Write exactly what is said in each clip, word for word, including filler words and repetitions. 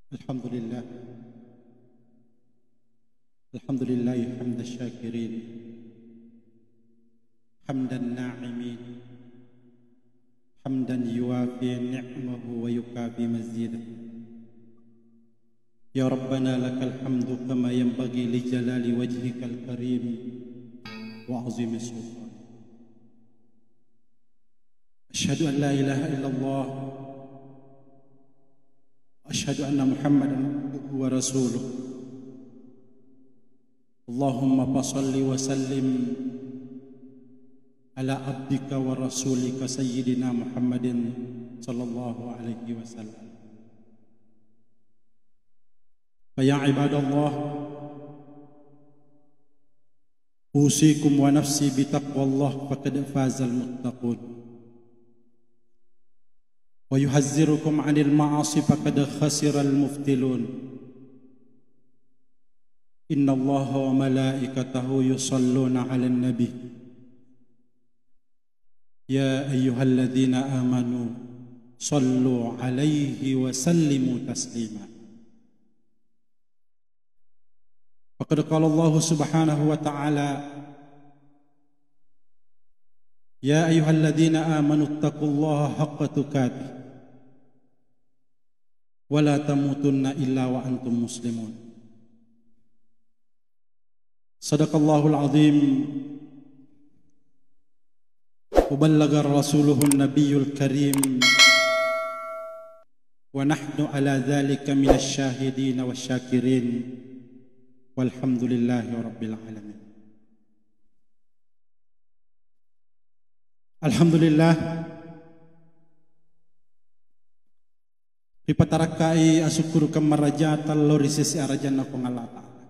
الحمد لله. الحمد لله حمد الشاكرين، حمد الناعمين، حمدا يوافي نعمه ويكافي مزيده. يا ربنا لك الحمد كما ينبغي لجلال وجهك الكريم وعظيم سلطانك. أشهد أن لا إله إلا الله، وأشهد أن محمدا عبده ورسوله. اللهم فصل وسلم على عبدك ورسولك سيدنا محمد صلى الله عليه وسلم. فيا عباد الله، أوصيكم ونفسي بتقوى الله، فقد فاز المتقون. ويحذركم عن المعاصي، فقد خسر المبطلون. إن الله وملائكته يصلون على النبي، يا أيها الذين آمنوا صلوا عليه وسلموا تسليما. فقد قال الله سبحانه وتعالى: يا أيها الذين آمنوا اتقوا الله حق تقاته ولا تموتن إلا وأنتم مسلمون. صدق الله العظيم وبلغ رسوله النبي الكريم، ونحن على ذلك من الشاهدين والشاكرين، والحمد لله رب العالمين. الحمد لله. Ripatarakkai asukkurukeng maraja tallo ri sese arajanna Puang Allah Ta'ala.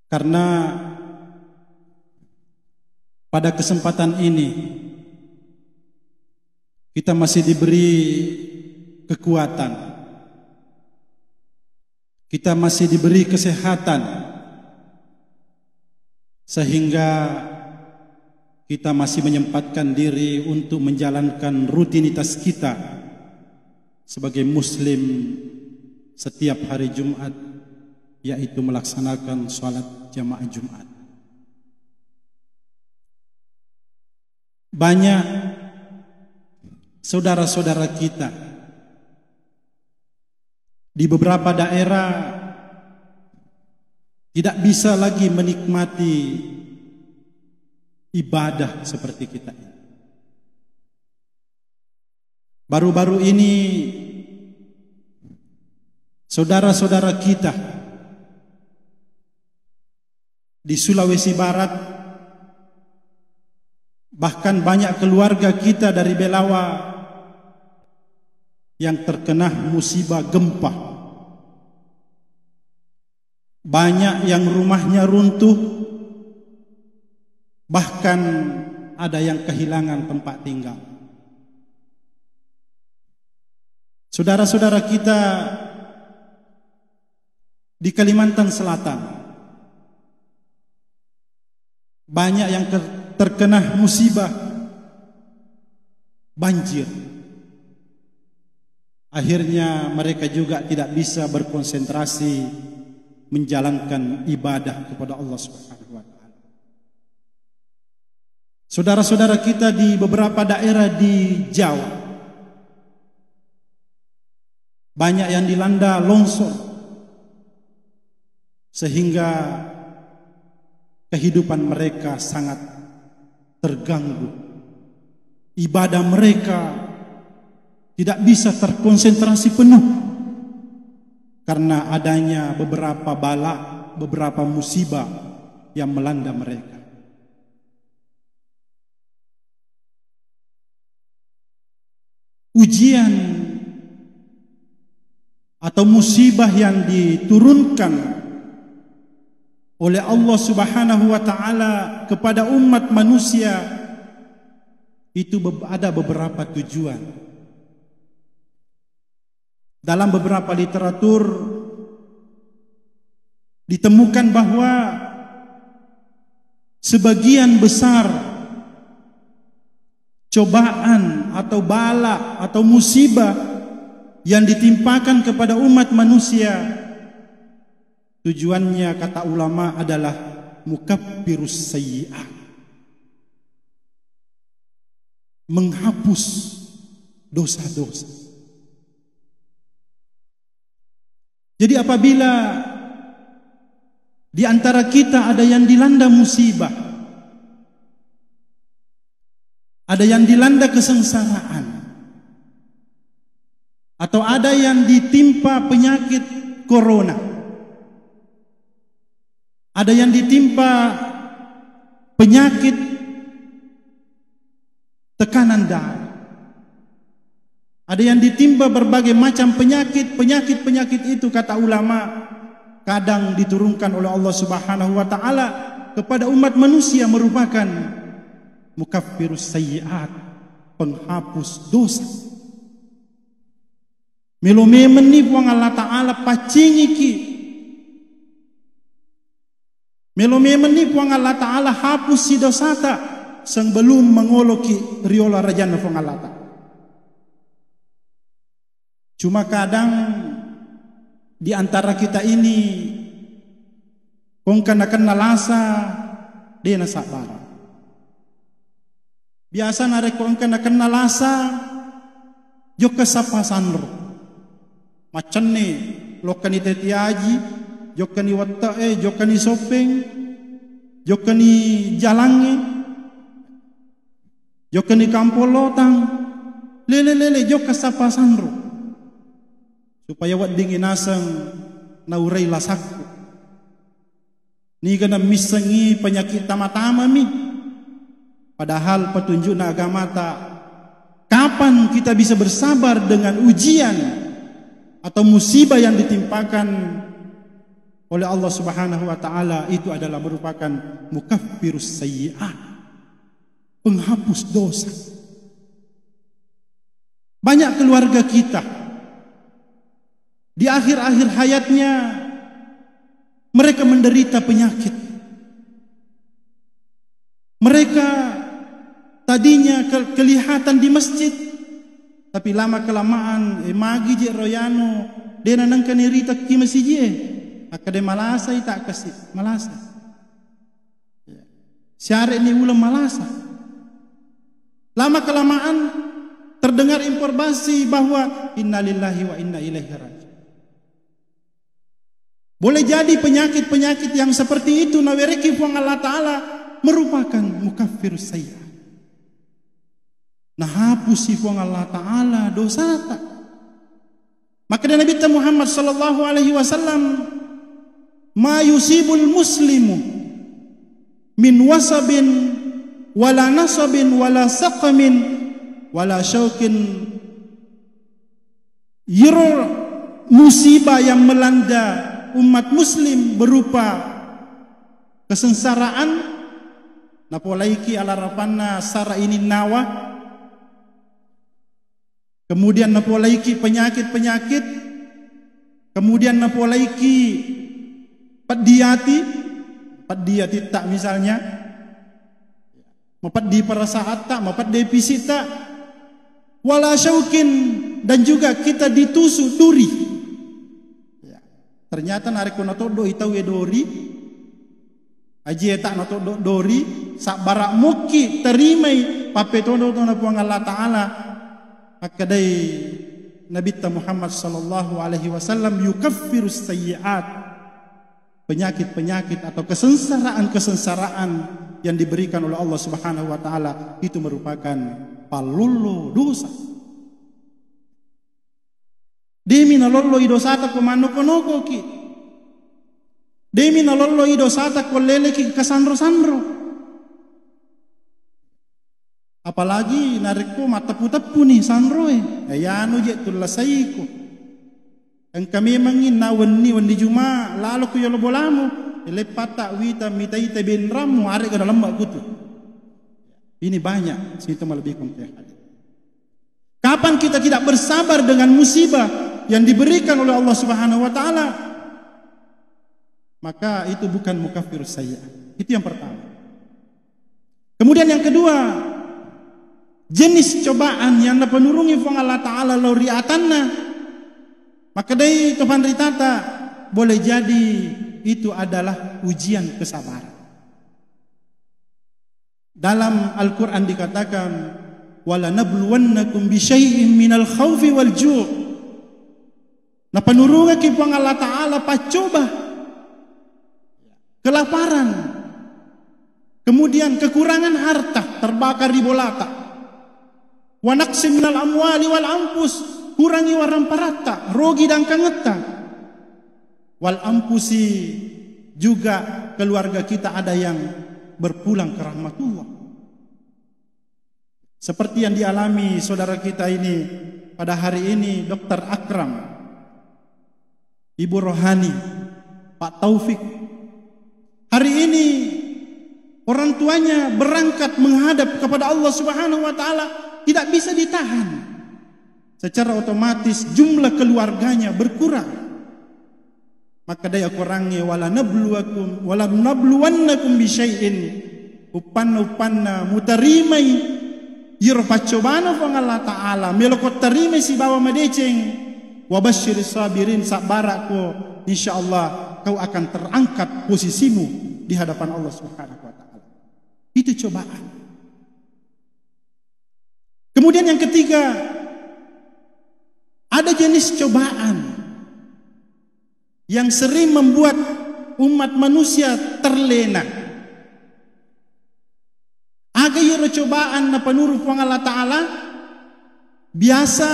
Karena pada kesempatan ini kita masih diberi kekuatan, kita masih diberi kesehatan, sehingga kita masih menyempatkan diri untuk menjalankan rutinitas kita sebagai Muslim setiap hari Jumat, yaitu melaksanakan salat jamaah Jumat. Banyak saudara-saudara kita di beberapa daerah tidak bisa lagi menikmati ibadah seperti kita ini. Baru-baru ini, saudara-saudara kita di Sulawesi Barat, bahkan banyak keluarga kita dari Belawa yang terkena musibah gempa. Banyak yang rumahnya runtuh, bahkan ada yang kehilangan tempat tinggal. Saudara-saudara kita di Kalimantan Selatan, banyak yang ter-, terkena musibah banjir. Akhirnya mereka juga tidak bisa berkonsentrasi menjalankan ibadah kepada Allah Subhanahu wa Ta'ala. Saudara-saudara kita di beberapa daerah di Jawa, banyak yang dilanda longsor, sehingga kehidupan mereka sangat terganggu. Ibadah mereka tidak bisa terkonsentrasi penuh karena adanya beberapa bala, beberapa musibah yang melanda mereka. Ujian atau musibah yang diturunkan oleh Allah Subhanahu wa Ta'ala kepada umat manusia itu be-, ada beberapa tujuan. Dalam beberapa literatur ditemukan bahwa sebagian besar cobaan atau bala atau musibah yang ditimpakan kepada umat manusia, tujuannya, kata ulama, adalah mukaffirus sayyi'at, menghapus dosa-dosa. Jadi, apabila di antara kita ada yang dilanda musibah, ada yang dilanda kesengsaraan, atau ada yang ditimpa penyakit corona, ada yang ditimpa penyakit tekanan darah, ada yang ditimpa berbagai macam penyakit. Penyakit-penyakit itu, kata ulama, kadang diturunkan oleh Allah Subhanahu wa Ta'ala kepada umat manusia merupakan mukaffirus sayyi'at, penghapus dosa. Melo memenni Puang Allah Ta'ala paccingiki. Melo memenni Puang Allah Ta'ala hapusi dosata sebelum mangoloki riolo arajanna Puang Allah Ta'ala. Cuma kadang di antara kita ini, ko engka nakenna lasa, de' nasabbara. Biasa narekko engka nakenna lasa, jokka sappa sanro. Maccenni, lokkani teti aji, jokkani wette'e, jokkani soppeng, jokkani jalangnge, jokkani kampong lotang, lele-lele, jokka sappa sanro. Supaya weddingngi naseng naurai lasakku. Niga nammissengngi penyakit tama-tamami. Padahal petunjukna agamata, kapan kita bisa bersabar dengan ujian atau musibah yang ditimpakan oleh Allah Subhanahu wa Ta'ala, itu adalah merupakan mukaffirus sayyi'at, penghapus dosa. Banyak keluarga kita di akhir-akhir hayatnya, mereka menderita penyakit. Mereka tadinya ke-, kelihatan di masjid, tapi lama-kelamaan, eh, magi je royano, de' nanengka niritakki masiji e. Akkeda malasai tak kasi, malasa. Ya. Siare'ni uleng malasa. Lama-kelamaan terdengar informasi bahwa innalillahi wa inna ilaihi raji'un. Boleh jadi penyakit-penyakit yang seperti itu nawereki Puang Allah Ta'ala merupakan mukaffir sayyi'at. Nahapusi Puang Allah Ta'ala dosata. Makkeda Nabitta Muhammad sallallahu alaihi wasallam, "Ma yusibul muslimu min wasabin wala nasabin wala saqamin wala syaukin." Iyaro musibah yang melanda umat muslim berupa kesengsaraan, napolaiki alarapanna sara ininnawa, kemudian napolaiki penyakit-penyakit, kemudian napolaiki peddi ati, peddi atitta misalnya, mapeddi perasaatta, mapeddi fisitta, wala syaukin, dan juga kita ditusuk duri. Ya. Ternyata narekko natoddo'i tauwe dori, ajieta natoddo dori, sabbara mukki terimai pappetodo-tona Puang Allah Ta'ala, akkedai Nabitta Muhammad sallallahu alaihi wasallam, "Yukaffirus sayyi'at." Penyakit-penyakit atau kesengsaraan-kesengsaraan yang diberikan oleh Allah Subhanahu wa Ta'ala itu merupakan pallollo dosa. Demi nalolloi dosata ko manoko-nokoki. Demi nalolloi dosata ko leleki kasanro-sanro. Apalagi narekko matteppu-teppuni sanroe, eh, yanu je tullasaiko. Engka memangngi na wenni, wenni Juma, lalo ku yolo bolamu, eh, leppatta wita mita-ita benrammu, arega dalemma kutu. Ini banyak, situ malebihkan ke hadis. Kapan kita tidak bersabar dengan musibah yang diberikan oleh Allah Subhanahu wa Ta'ala, maka itu bukan mukaffir sayyi'at. Itu yang pertama. Kemudian yang kedua, jenis cobaan yang napenurungi Puang Allah Ta'ala lao ri atanna, Makkedai to panritata, boleh jadi itu adalah ujian kesabaran. Dalam Al-Quran dikatakan, "Walanabluwannakum bisyai'in minal khaufi wal ju'." Napanurungaki Puang Allah Ta'ala paccoba, kelaparan, kemudian kekurangan harta, terbakar di bolata. Wa naqsin minal amwali wal anfus, kurangi waramparatta, rogi dangkangetta. Wal anfusi, juga keluarga kita ada yang berpulang ke rahmatullah. Seperti yang dialami saudara kita ini pada hari ini, Dokter Akram, Ibu Rohani, Pak Taufik. Hari ini orang tuanya berangkat menghadap kepada Allah Subhanahu wa Ta'ala, tidak bisa ditahan. Secara otomatis jumlah keluarganya berkurang. Makkedai Al-Qurangnge, "Wala nabluwakum, wala nabluwannakum bisyai'in." Uppanna-uppanna mutarimai iyaro paccobana Puang Allah Ta'ala, meloko tarimai sibawa madeceng. "Wa basyiris sabirin," sabbara'ko, insya Allah kau akan terangkat posisimu di hadapan Allah Subhanahu wa Ta'ala. Itu cobaan. Kemudian yang ketiga, ada jenis cobaan yang sering membuat umat manusia terlena. Aga iyaro cobaan napanuru Puang Allah Ta'ala? Biasa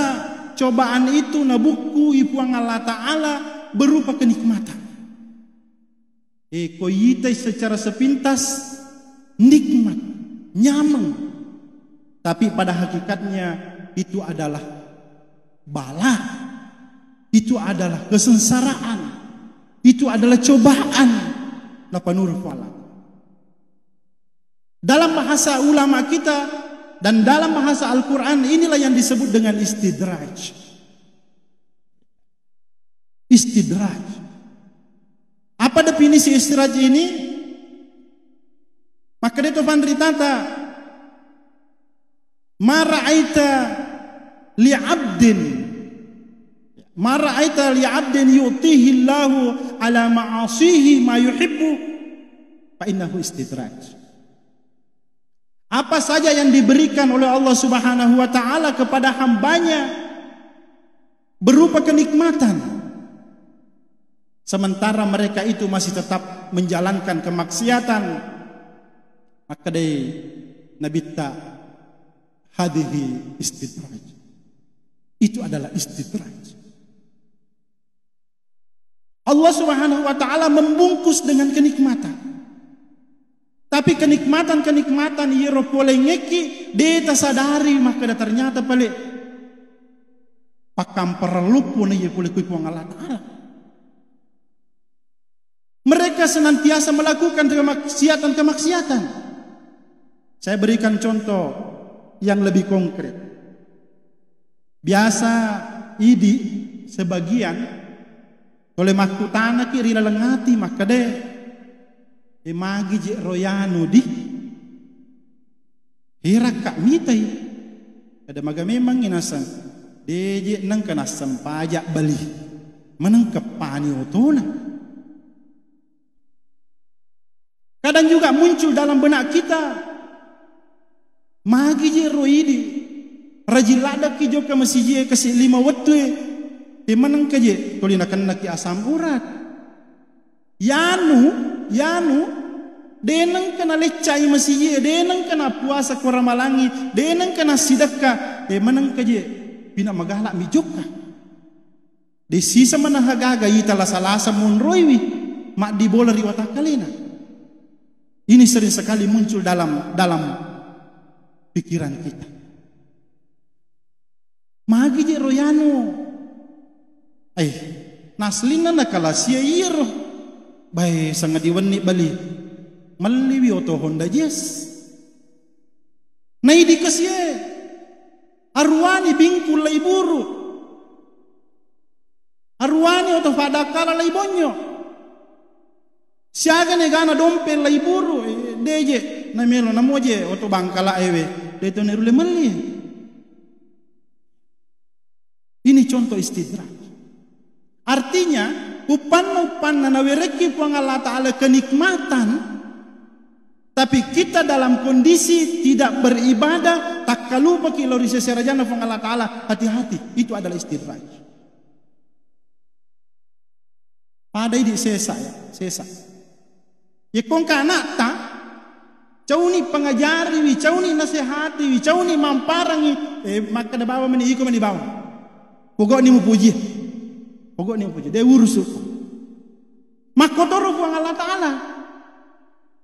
cobaan itu nabukkui Puang Allah Ta'ala berupa kenikmatan. E, ko itai secara sepintas nikmat, nyameng. Tapi pada hakikatnya itu adalah bala, itu adalah kesengsaraan, itu adalah cobaan. Napanuru Puang Allah. Dalam bahasa ulama kita dan dalam bahasa Al-Quran, inilah yang disebut dengan istidraj. Istidraj. Apa definisi istidraj ini? Makkedai to panritata, "Ma ra'aita li 'abdin, ma ra'aita li 'abdin yu'tihi Allahu ala ma'asihi ma yuhibbu, fa innahu istidraj." Apa saja yang diberikan oleh Allah Subhanahu wa Ta'ala kepada hambanya berupa kenikmatan, sementara mereka itu masih tetap menjalankan kemaksiatan, makkedai Nabitta, "Hadhihi istidraj." Itu adalah istidraj. Allah Subhanahu wa Ta'ala membungkus dengan kenikmatan. Tapi kenikmatan-kenikmatan iyaro polengekki de tasadari, makkeda ternyata pale pakkamparelluppo na iya pole kui Puang Allah Ta'ala. Mereka senantiasa melakukan kemaksiatan-kemaksiatan. Saya berikan contoh yang lebih konkret. Biasa idi sebagian tole makkutanaki ri laleng ati makkeda, "E, magi je ro yanu di? Herakka mitai." Ada maga memang naseng, "De je nengka nassempajak bali, menengka pani otona." Kadang juga muncul dalam benak kita, "Magi je ro idi, rajin laddaki jokka masijie kasi lima wettue, e, manengka je tuli nakennaki asam urat." Yanu, yanu, de nengka naleccai masijie, de nengka napuasa ko Ramalangi, de nengka nassidekka, e, manengka je pina magala mi jokka. De sisa maneng gaga ita lasa-lasa monroiwi maddibola ri watakkalena. Ini sering sekali muncul dalam, dalam pikiran kita. Magi je ro yanu? Eh, naslinna nakalasia iyaro. Bae, sangadi wenni bali. Melliwi oto Honda Jazz. Naidi kasie. Aruani bingkung lai buru. Aruani oto fadakkala lai bonyo. Siaga negana dompet lai buru, eh, deje, namelo namoje oto bangkala ewe, de to nerulle melli. Ini contoh istidraj. Artinya, uppanna-uppanna nawerekki Puang Allah Ta'ala kenikmatan, tapi kita dalam kondisi tidak beribadah, takkalupaki lao ri sese rajanna Puang Allah Ta'ala, hati-hati, itu adalah istidraj. Pada idi sesa, ya, sesa. Yekko engka anakta, cauni pengajariwi, cauni nasehatiwi, cauni mamparangi, eh, makkeda bawang meni, iko meni bawang. Pokokni mupuji. Pokokni mupuji. De urusu. Makkotoro Puang Allah Ta'ala.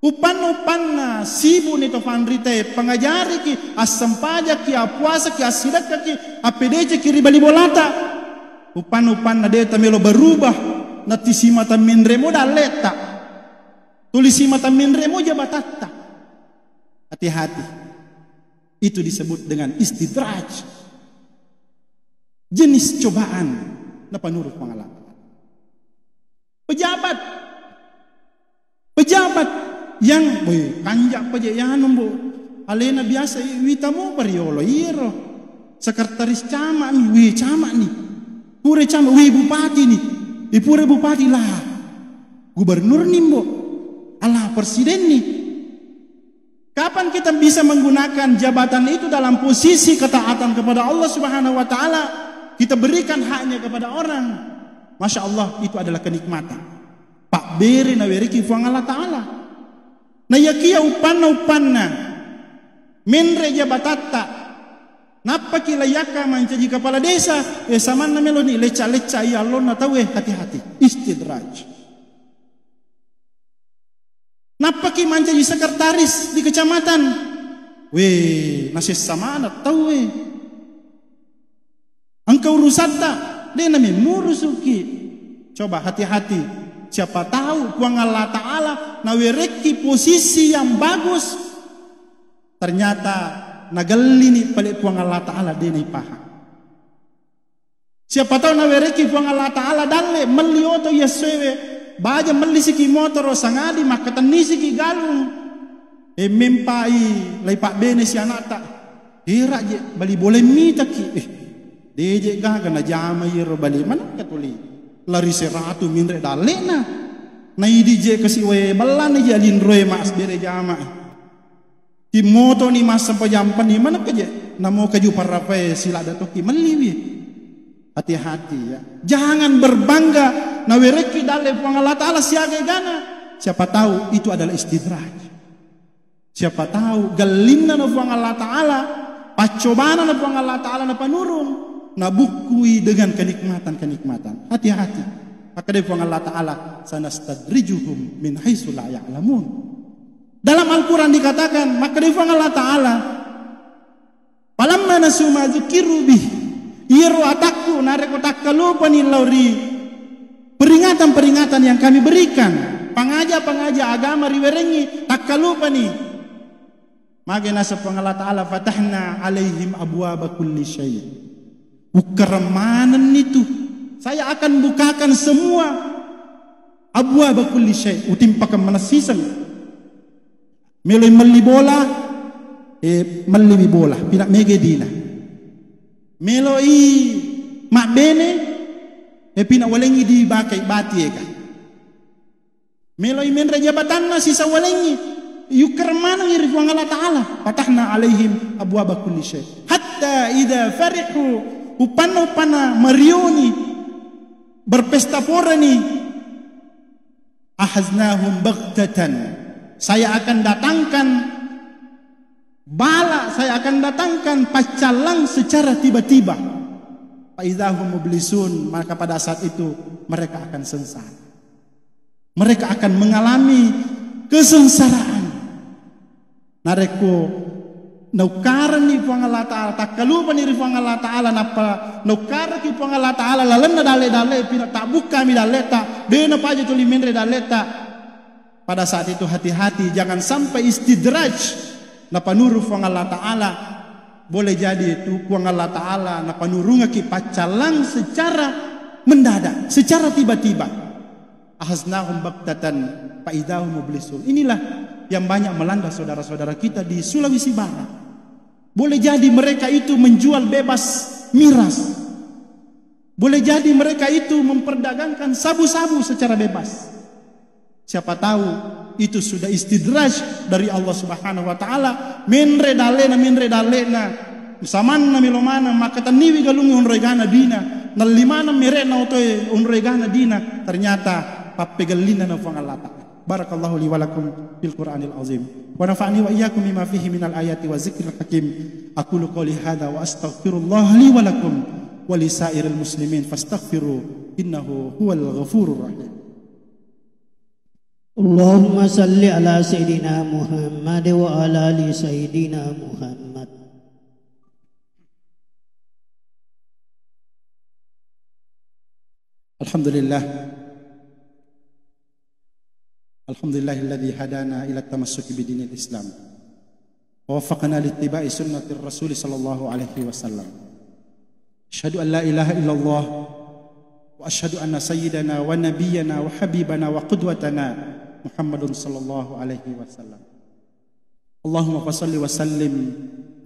Uppanna-uppanna sibuni to fanritae, pengajariki, assempajakki, appuasaki, assidekkaki, appedeceki ri bali bolata. Uppanna-uppanna de tamelo berubah, natti simata menremo dalleta. Tuli simata menremo jabatatta. Hati-hati. Itu disebut dengan istidraj. Jenis cobaan napanuru Puang Allah. Pejabat. Pejabat yang, weh, kanja paja yanu, Mbo. Alena biasa i-, wita mopa riolo iyero. Sekretaris camat ni, weh, camat ni. Pura camat, weh, bupati ni. Eh, pura bupati lah. Gubernur ni, Mbo. Alah, presiden ni. Kapan kita bisa menggunakan jabatan itu dalam posisi ketaatan kepada Allah Subhanahu wa Ta'ala? Kita berikan haknya kepada orang. Masya Allah, itu adalah kenikmatan. Pabbere nawereki Puang Allah Ta'ala. Nayakia uppanna-uppanna menre jabatatta, nappaki layakka mancaji kepala desa, eh, samanna meloni lecca-lecca iya allonna tauwe, hati-hati. Istidraj. Nappaki mancaji sekretaris di kecamatan. Weh, nasessa maneng tauwe. Engka urusatta, de namemmurusuki. Coba hati-hati. Siapa tahu Puang Allah Ta'ala nawerekki posisi yang bagus. Ternyata nagellini pale Puang Allah Ta'ala de naipahang. Siapa tahu nawereki Puang Allah Ta'ala dalle, melli oto iya essoewe, baja mellisiki motoro, sangadi makkatennisiki galung. E, mempai lai pabbene si anakta. Era je bali bola mitaki. Eh, deje gaga najama iyero bali. Manakka tuli lari seratu minre dallena. Naidi je kasi wae ballana je alinroe mas bere jama. Timmotoni massempajang penni maneng keje, namo kaju parrapae siladda tokki melliwi. Hati-hati ya. Jangan berbangga nawerekki dalle Puang Allah Ta'ala siaga egana. Siapa tahu itu adalah istidraj. Siapa tahu gellinna na Puang Allah Ta'ala, paccobana na Puang Allah Ta'ala napanurung, nabukkui dengan kenikmatan-kenikmatan. Hati-hati. Makkeda Puang Allah Ta'ala, "Sanastadrijuhum min haitsu la ya'lamun." Dalam Al-Quran dikatakan, makkeda Puang Allah Ta'ala, "Falamma nasu ma dzukiru bih." Iyaro atakku narekko takkalupani lao ri peringatan-peringatan yang kami berikan, pangaja-pangaja agama riwerengngi, takkalupani. Mage naseng Puang Allah Ta'ala, "Fatahna alaihim abwaba kulli syai." Ukkareng manenni tu. Saya akan bukakan semua abwaba kulli syai. Utimpakan manessiseng. Meloi melli bola, eh, melliwi bola, pina mege dina. Meloi mabbene, eh, pina walengi dibakai bati ega. Meloi menre jabatanna sisawalengi, yukkareng manengi ri Puang Allah Ta'ala. Fatahna alaihim abwaba kulli syai. Hatta idza farihu, uppanna-uppanna marioni, berpesta porani, ahaznahum baghtatan. Saya akan datangkan bala, saya akan datangkan paccallang secara tiba-tiba. Fa idza hum mublisun, maka pada saat itu mereka akan sengsara. Mereka akan mengalami kesengsaraan. Narekko naukkarenni Puang Allah Ta'ala, takkalupani ri Puang Allah Ta'ala, nappa naukkareki Puang Allah Ta'ala lalenna dalle-dalle, pina tabbukkami dalleta, de napaja tuli menre dalleta. Pada saat itu hati-hati, jangan sampai istidraj napanuru Puang Allah Ta'ala. Boleh jadi itu Puang Allah Ta'ala napanurungaki paccallang secara mendadak, secara tiba-tiba. Ahaznahum baghtatan fa idza hum mublisun. Inilah yang banyak melanda saudara-saudara kita di Sulawesi Barat. Boleh jadi mereka itu menjual bebas miras. Boleh jadi mereka itu memperdagangkan sabu-sabu secara bebas. Siapa tahu itu sudah istidraj dari Allah Subhanahu wa Ta'ala. Menre dalena, menre dalena, samanna melo maneng, maka tenniwi galungnge onro egana dina, nelli maneng mere'na otoe onro egana dina, ternyata pappegellinna na Puang Allah Ta'ala. Barakallahu li wa lakum fil Qur'anil azim. Wa nafa'ni wa iyyakum bima fihi minal ayati wa zikril hakim. Aqulu qawli hadza wa astaghfirullah li wa lakum wa li sa'iril muslimin fastaghfiru innahu huwal ghafurur rahim. اللهم صل على سيدنا محمد وعلى آل سيدنا محمد. الحمد لله. الحمد لله الذي هدانا إلى التمسك بدين الإسلام ووفقنا لاتباع سنة الرسول صلى الله عليه وسلم. أشهد أن لا إله إلا الله وأشهد أن سيدنا ونبينا وحبيبنا وقدوتنا محمد صلى الله عليه وسلم. اللهم فصل وسلم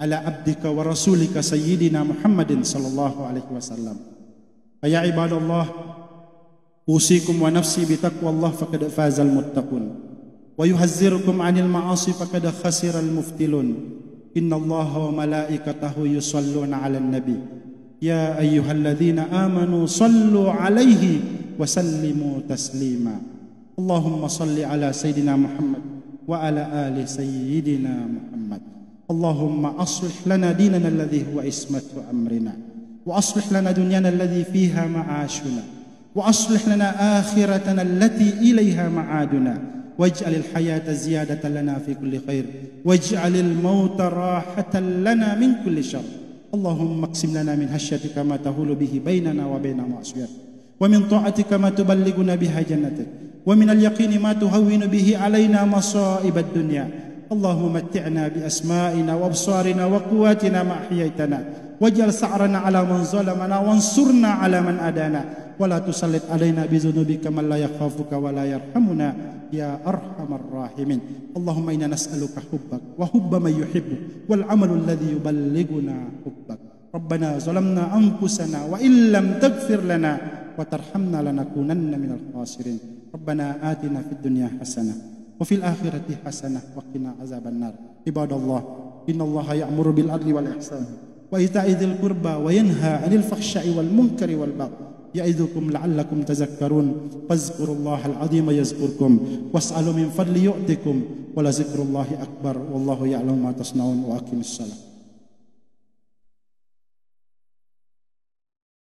على عبدك ورسولك سيدنا محمد صلى الله عليه وسلم. فيا عباد الله، أوصيكم ونفسي بتقوى الله فقد فاز المتقون، ويحذركم عن المعاصي فقد خسر المبطلون. إن الله وملائكته يصلون على النبي، يا أيها الذين آمنوا صلوا عليه وسلموا تسليما. اللهم صل على سيدنا محمد وعلى آل سيدنا محمد. اللهم أصلح لنا ديننا الذي هو عصمة أمرنا، وأصلح لنا دنيانا الذي فيها معاشنا، وأصلح لنا آخرتنا التي إليها معادنا، واجعل الحياة زيادة لنا في كل خير، واجعل الموت راحة لنا من كل شر. اللهم اقسم لنا من خشيتك ما تحول به بيننا وبين معصيتك، ومن طاعتك ما تبلغنا بها جنتك، ومن اليقين ما تهون به علينا مصائب الدنيا. اللهم متعنا بأسمائنا وأبصارنا وقواتنا ما أحييتنا، واجعل ثأرنا على من ظلمنا وانصرنا على من عادانا، ولا تسلط علينا بذنوبنا من لا يخافك ولا يرحمنا يا أرحم الراحمين. اللهم إنا نسألك حبك وحب من يحبك والعمل الذي يبلغنا حبك. ربنا ظلمنا أنفسنا وإن لم تغفر لنا وترحمنا لنكونن من الخاسرين. ربنا آتنا في الدنيا حسنة وفي الآخرة حسنة وقنا عذاب النار. عباد الله، إن الله يأمر بالعدل والإحسان وإيتاء ذي القربى وينهى عن الفحشاء والمنكر والبغي يعظكم لعلكم تذكرون. فاذكروا الله العظيم يذكركم واسألوا من فضله يؤتكم ولذكر الله أكبر والله يعلم ما تصنعون. وأقم الصلاة.